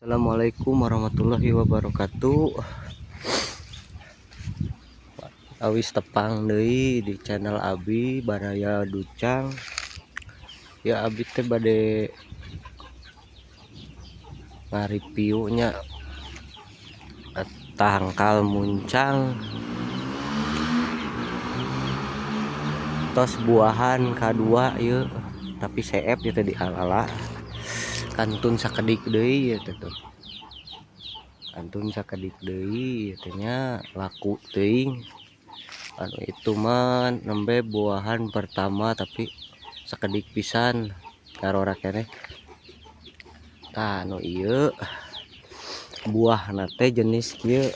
Assalamualaikum warahmatullahi wabarakatuh. Awis tepang deui di channel Abi Baraya Ducang. Ya abi teh bade ngareview nya tangkal muncang tos buahan kadua ieu, tapi seep ieu teh diala kantun sakedik deui ieu teh tuh. Kantun sakedik deui ieu teh nya laku teuing. Anu itu mah nembe buahan pertama tapi sakedik pisan ngarora keneh. Tah anu ieu buahna teh jenis kieu.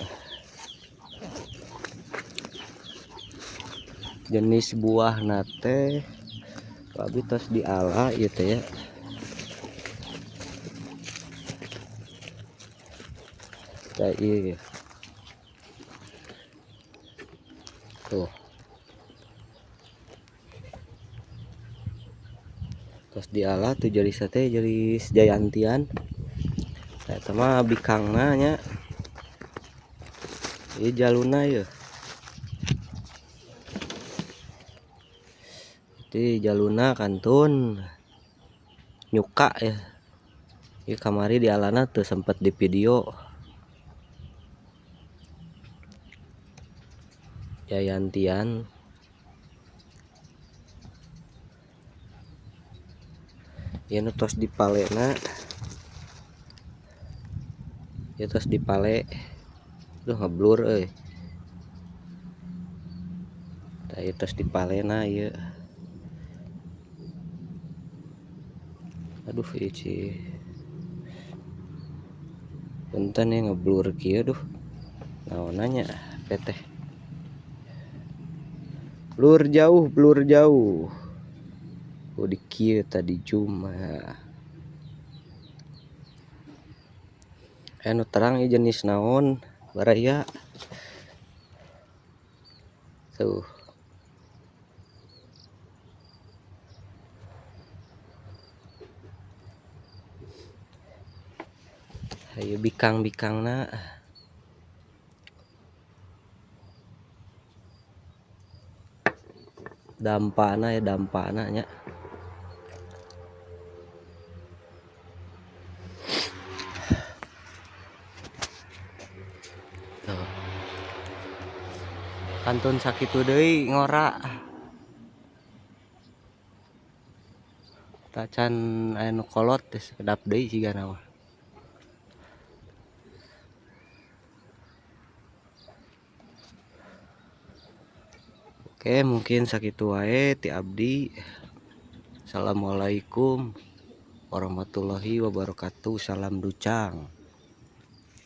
Jenis buahna teh abi tos diala ieu teh ya. Tah ieu. Tuh. Tos diala tuh jenis teh jenis jayantian. Tah eta mah bikangna nya. Ieu jaluna ieu. Jadi jaluna kantun nyuka ya. Ieu kamari dialana teu sempet di video. Jayantian. Ieu nu tos dipalena. Ieu tos dipale. Duh ngeblur euy. Tah ieu tos dipalena ieu. Aduh ieu ci. Punten ya ngeblur kieu duh. Naon nya teteh. Blur jauh, blur jauh. Oh di kieu tadi zoom. Nu terang ieu jenis naon baraya. Tuh. Ayo bikang-bikangna. Dampana ya dampana nya. Tuh. Kantun sakitu deui ngora. Tacan aya nu kolot teh sekedap deui sigana mah. Oke, mungkin sakitu wae ti abdi. Assalamualaikum warahmatullahi wabarakatuh. Salam ducang.